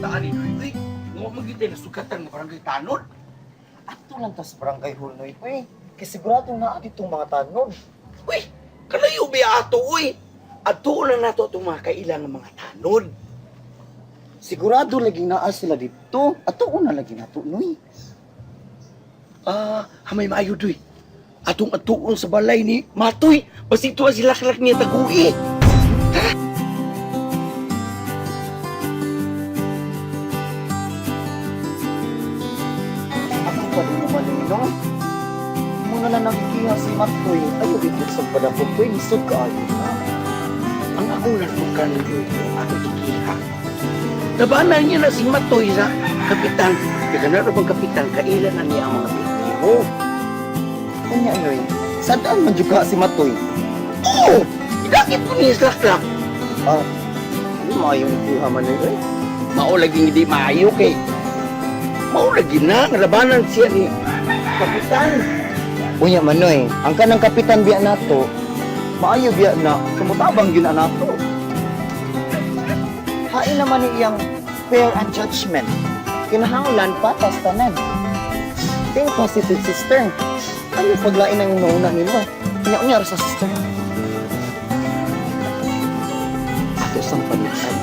taan ni Noy. Uy, nga magyutay nasugatan nga barangay tanod. Ato lang ta sa barangay hall, Noy, pre. Kay sigurado naa ditong mga tanod. Uy, kalayo ba ato uy? Ato na nato atong mga kailang nga mga tanod. Sigurado lagi naa sila dito. Ato una lagi nato, Noy. Ah, hamay maayo doy. Atong atuon sa balay ni Matoy. Basito ang silaklak niya tagui. Ako pa rin naman, Noy, no? Muna lang nagkikiha si Matoy. Ayo dito sa padapog ko, lisod kaayo na. Ang ako nagbukan doy, ako ikiha. Nabanan niya na si Matoy sa kapitan. Kaya na bang kapitan, kailan na niya ang mga Pilipino. Kanya, Noy, saan man juga si Matoy? Oo! Idakit ko niya silaklak. Ah, ano maayong ikiha man, Noy, oy? Mao lagi hindi maayo kay. Mao lagi na, nga labanan siya ni kapitan. Unya man, Noy, ang kanang kapitan biya nato, maayo biya na, sumutabang yun na nato. Hain naman ni iyang fair and judgment. Kinahanglan patas tanan. Think positive, sister. Ano paglain ang nauna nila? Unya-unya ra sa sister. Ato sang palitan.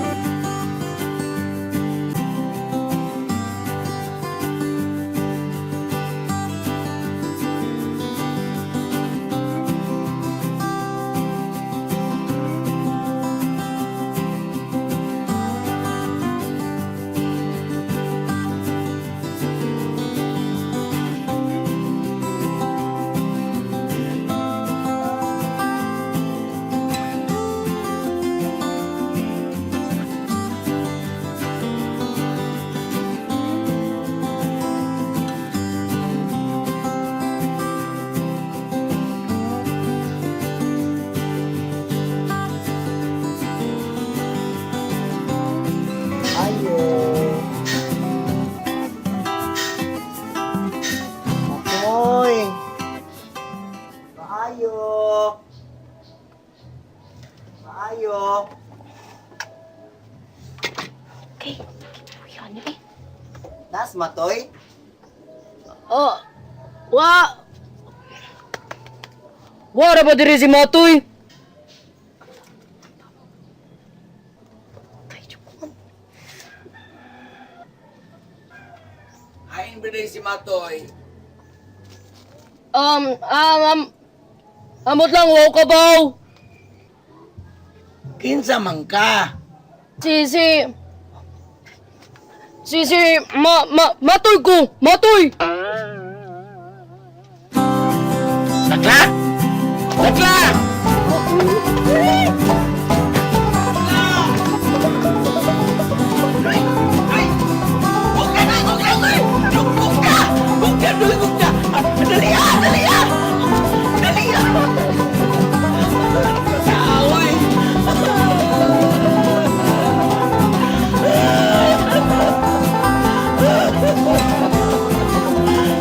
Ayo. Matoy. Maayo. Maayo. Okay, kipuyan eh. Nas, Matoy? Oh, wa. Wa ra ba diri si Matoy? Ay, Diyos. Hain ba si Matoy? Um, um, um, amot lang wow ka baw. Kinsa man ka? Si si Si si ma ma Matoy ko, Matoy. Laklak! Laklak! Dali ah! Dali ah! Dali ah! Taoy!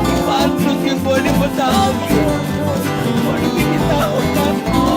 Ipatrog yung body mo sa akin. Wala binitaon ako.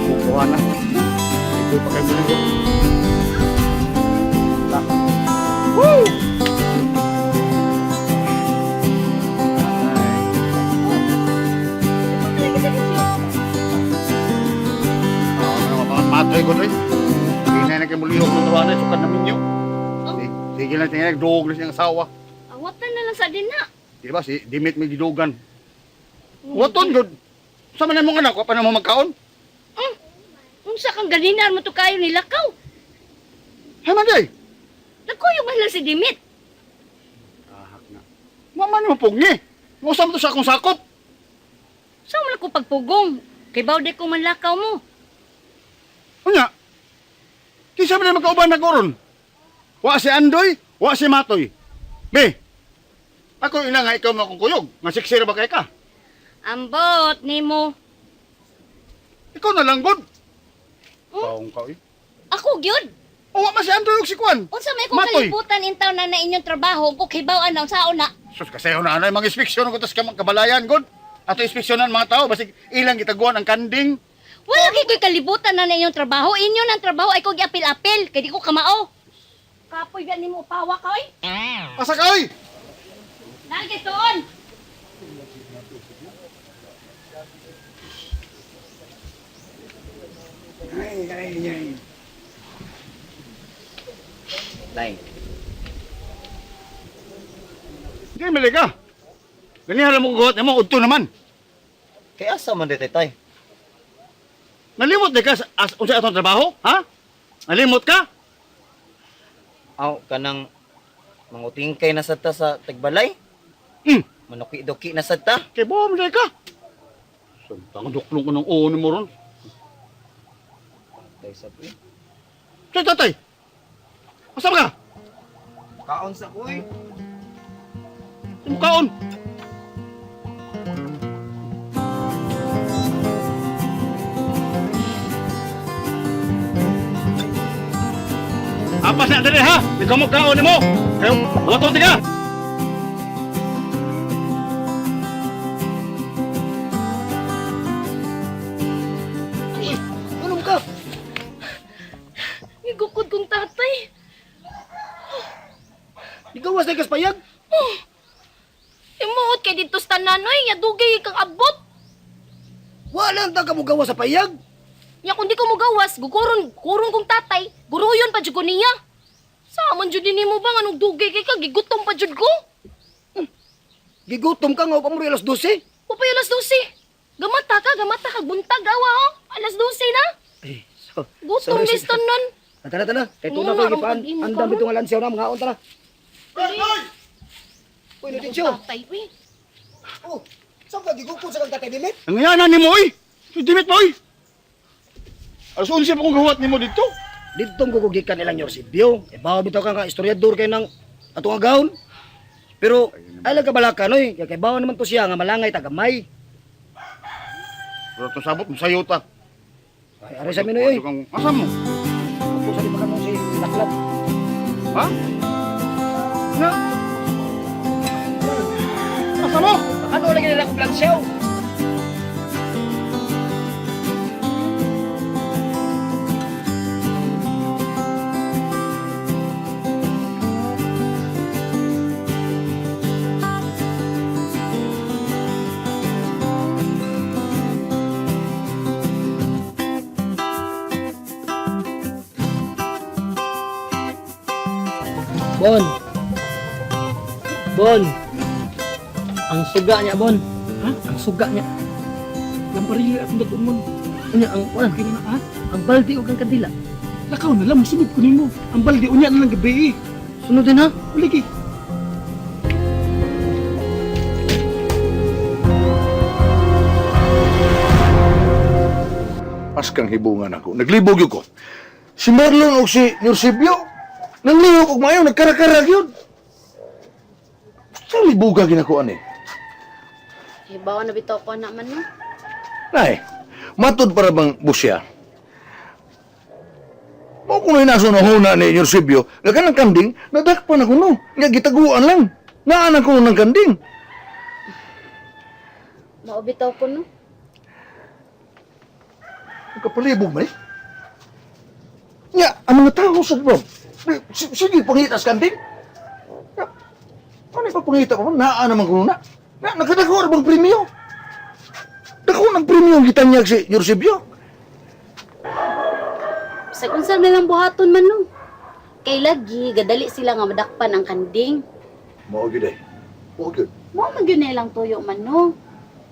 Kukuha na. Ito pa kayo muli. Matoy ko to eh. Hindi na na kayo muli ako ng tawanan. Sukat na minyo. Sige lang tingnan. Nagduog na siyang asawa. Awatan na lang sa din na. Di ba si Dimit may gidugan. Waton gud. Sa man imong anak, wa pa na mo magkaon. Unsa kang ganinar mo to kayo nilakaw? Hay man day. Nagkuyog man lang si Dimit. Ahak na. Wa man mo pugni. Ngusam to sa akong sakop. Sa man ako pagpugong? Kay bawde ko manlakaw mo. Unya. Kinsa man magkauban na koron? Wa si Andoy, wa si Matoy. Be. Ako ina nga ikaw mo akong kuyog. Nga siksir ba kay ka? Ambot nimo. Ikaw na lang gud. Taong ka eh. Ako gyud. O wa man si Andoy ug si Kwan. Unsa may kong Matoy. kalibutan in town na na inyong trabaho ko kay baw na unsaon na. Sus kasayo na anay mga inspeksyon ko tas kabalayan gud. Ato inspeksyonan mga tao basig ilang gitaguan ang kanding. Wala kay ko'y kalibutan na na inyong trabaho. Inyo ng trabaho ay kog apil-apil kay di ko kamao. Kapoy ba nimo upawa ka oy? Asa ka oy? Lagi tuon. Ay, ay, ay. Nay, Di mali ka. Ganihan lang mo guhat nimo udto naman. kay asa man di tay? Nalimot di ka sa unsa atong trabaho, ha? Nalimot ka? Aw, kanang mangutingkay na sad ta sa tagbalay. Manuki-duki na sad ta. Kay buom di ka. Samtang duklong ko ng uno mo ron. Tay sa eh. Tay, tatay. Asa ba ka? Kaon sa ko eh. Imo kaon. Apas na dali ha. Ikaw mo kaon nimo. Kayo, waton ka. Tulong ka. Gigukod kong tatay. Igawas na kaspayag. Imuot kay dito sa tanan oy, ya dugay kang abot. Wala ang taga mo gawas sa payag. Nya kung di ko mugawas, gukuron kurong kong tatay, guruyon pa jud ko niya. Sa man jud nimo ba nganong dugay kay ka gigutom pa jud ko? Gigutom ka nga upang mo alas 12. Upay alas 12. Gamata ka, gamata ka buntag awa oh. Alas 12 na. Eh, so, Gutom sorry, liston nun. Tara, tara. Kay Oo, tuna ko nga, gipaan. ang pag-imo Ang ka dami ron. itong alansiyaw na mga tara. Uy, Lutencio. Tatay, uy. Oh, saan ka gigukod sa kang tatay Dimit? Nangyana nimo oy. Dimit mo oy. Alas 11 pa kong gahuat nimo dito. Ditong gugugikan nilang Yorsibyo. E bawa bitaw ka nga istoryador kay nang atong agawon. Pero ay lang kabalakan oy, kay bawa naman to siya nga malangay tagamay. Pero itong sabot mo sayo ta. Ay aray sa minoy oy. Asa mo? Ako sa di pa kanong si Laklap. Ha? Na? Asa mo? Ano lagi nila kong plansyaw? Bon. Bon. Ang suga niya, Bon. Ha? Ang suga niya. Lamparili akong daton mon. Unya ang kuan, Okay na ha? ang balde ug ang kandila. Lakaw na lang, musunod ko nimo. Ang balde unya na lang gabi eh. Sunod din ha. Uligi. Pas kang hibungan ako. Naglibog yun ko. Si Marlon o si Nursibio, nanglihok og maayo, nagkarakarag yun. Sa libuga ginakuan eh. Hibaw na bitaw ko na man no. Nay, matod para bang busya? Mao kuno inaso na huna ni Nursibio, nga kanang kanding, nadakpan ako no. Nga gitaguan lang. Naanan ko ng kanding. Mao bitaw ko no. Kapalibog man eh. Nga, ang mga tao sa bro, sige, pangitas kanding. Nga, ano pa pangita ko? Naa naman ko na. Nga, nakadako ra bang premyo? Dako ng premyo ang gitanyag si Eusebio. Sa unsa na lang buhaton man no. Kay lagi gadali sila nga madakpan ang kanding. Mao gyud eh. Mao gyud. Mao man gyud na ilang tuyo man no.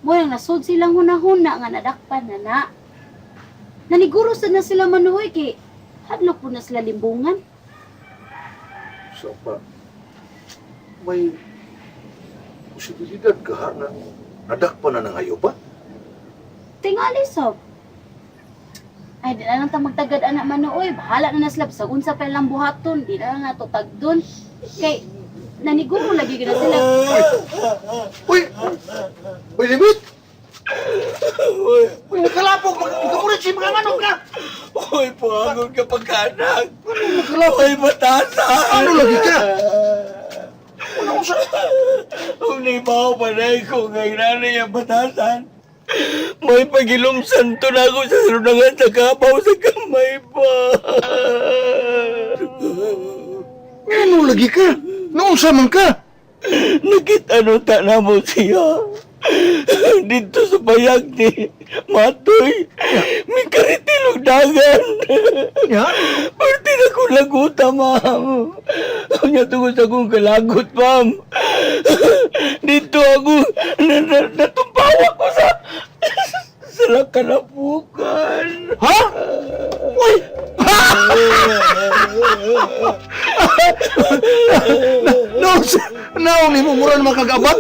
Mo nang nasud silang hunahuna nga nadakpan na na. Naniguro sad na sila manuoy kay hadlok po na sila limbungan. So pa, may posibilidad ka ha na nadakpan na ng hayop ba? Tingali sob. Ay, di na lang ta magtagad anak manuoy. Bahala na na sila. Bisag unsa pa ilang buhaton. Di na lang nato tagdon. Kay, naniguro lagi gina sila. Uy! Uy, limit! Uy, nakalapog! Magkamurit si mga manok ka! Uy, puangon ka pagkanak. Nakalapog? Uy, batasan. Ano lagi ka? Ano ko sa... Kung naibaw pa na ko ngay nanay ang batasan. May pagilom santo na ako sa sarunangan sa kapaw sa kamay pa. Ano lagi ka? Naunsa man ka? Nakita no ta na mo siya. Dito sa bayag ni Matoy. May karitilog dagan. Ya? Parte na kong laguta, ma'am. Unya tungod sa akong kalagot, ma'am. Dito ako, natumpawa ko sa sa kalapukan. Ha? Uy! Naunsa? Naon ni mo mura na makagabat?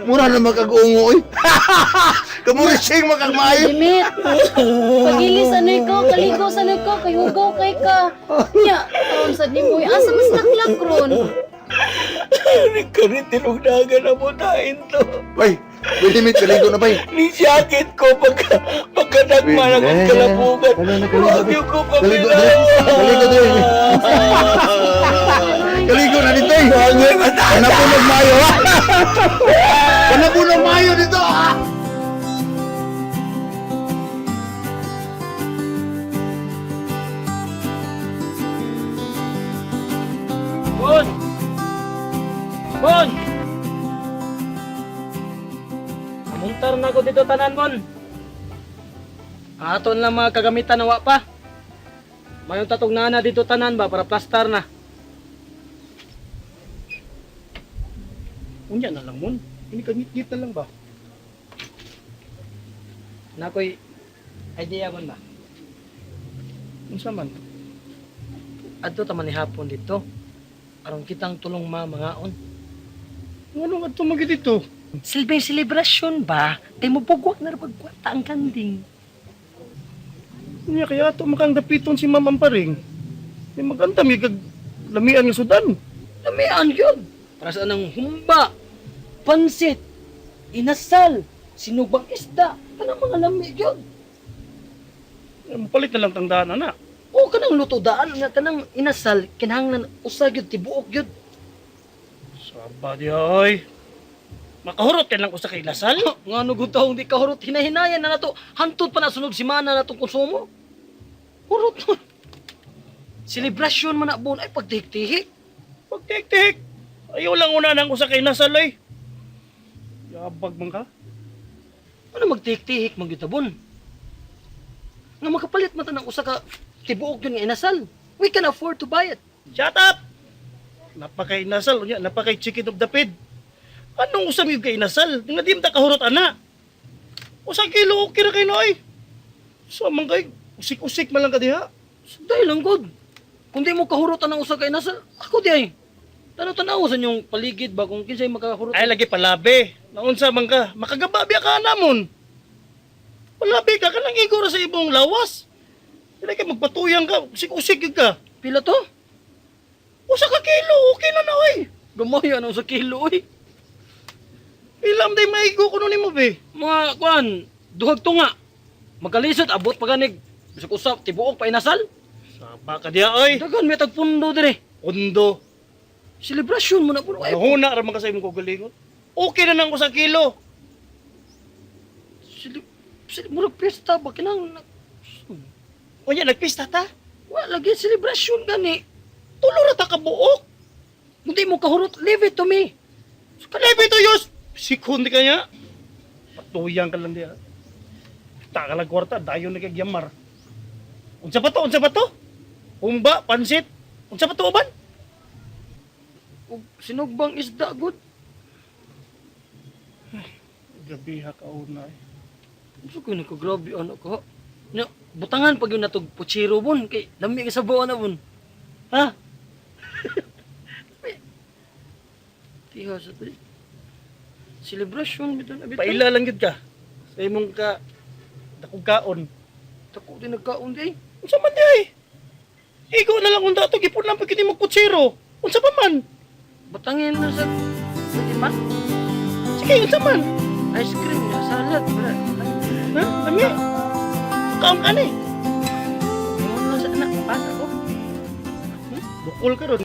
Mura na makag-ungo, oy. Kamurising makagmaayo. Limit. Pagilis anoy ko, kaligo sanoy ko, kay hugaw kay ka. Nya, taon sad nimo asa mas naklak ron. Nagkaritilog dagan na mo tain to. Bay, bay limit, kaligo na bay. Ni jacket ko pagka pagka nagman akong kalapukan. Huwag yung ko Kaligo na. Kaligo na. Kaligo na dito eh. Kanapunog mayo ha. Kanapunog mayo dito ha. Bon! Bon! Amuntar na ko dito tanan, Bon. Aton lang mga kagamitan na wa pa. Mayong tatog na dito tanan ba para plastar na. Unya na lang mon. Ini kangit-ngit na lang ba? Nakoy idea bon ba? Unsa man? Adto ta man ni hapon dito. Aron kitang tulong ma mangaon. Ano adto man gyud dito? Silbing selebrasyon ba? Kay mo bugwak na ra pagkwata ang kanding. Unya kaya ato makang dapiton si Ma'am Amparing. May maganda may kag lamian nga sudan. Lamian yun. Para sa anang humba, pansit, inasal, sinubang isda, kanang mga lami yun. Mapalit na lang tang daan ana. O kanang luto daan nga kanang inasal kinahanglan usa gyud tibuok gyud. Saba di oy. Makahurot kay lang usa kay lasal. Ngano gud taong di kahurot hinahinayan na nato hantod pa na sunod semana na natong konsumo. Hurot nun. Selebrasyon man na buon ay pagtihik-tihik. Pagtik-tik. Ayaw lang una nang usa kay nasal oy. Yabag man ka. Ano magtihik-tihik man gyud ta, bon? Nga makapalit man ta ng usa ka tibuok yun nga inasal. We can afford to buy it. Shut up! Napakay inasal, unya, napakay chicken of the feed. Anong usam yung kay inasal? Nga di ta kahurot ana. Usa kilo okay ra kay noy. So man kay usik-usik man lang ka diha. Dahil lang god. Kung di mo kahurutan ng usa ka inasal, ako di ay. Tanaw-tanaw sa inyong paligid ba kung kinsay makahurot. Ay lagi palabi. Naunsa man ka, makagaba biya ka namon. Palabi ka kanang igo ra sa imong lawas. Dili kay magpatuyang ka, usik-usik gyud ka. Pila to? Usa ka kilo okay na na oy. Gamay ano sa kilo oy. Ilam day maigo kuno nimo be. Mga kuan, duhag tunga. Magkalisod abot pa ganig. Bisag usap tibuok pa inasal. Saba ka diha oy. Dagan may tagpundo dire. Undo. Selebrasyon mo na puno ay. Nahuna ra man ka sa imong kaugalingon. Okay na nang usa kilo. Sili, sili, murag pista ba kinang Unya nagpista ta. wa lagi selebrasyon gani. Tulo ra ta ka buok. Kung di mo kahurot, leave it to me. Kalebe to yos. Sikon di kanya. Patuyang ka lang diha. Ta ka lang kwarta dayon na kay gyamar. Unsa pa to? Unsa pa to? Humba, pansit. Unsa pa to uban? Ug sinugbang isda good. Gabi ha kauna eh. Unsa ko nagkagrabe anak ko? Nya, butangan pag yun natog puchero bon kay lami ka sa buwan na bon. Ha? Tiha sa to. Celebration bitan abitan. Paila lang gyud ka. Sa imong ka dakog kaon. Tako din nagkaon di ay. Unsa man di ay? Igo na lang unta to gipon lang pag kini magkutsero. Unsa pa man? Butangin na sa pwede man. Sige, unsa man? Ice cream ya salad bra. Ha? Lami. Kaon ka ni. Ingon lang sa anak, bata ko. Bukol ka ron.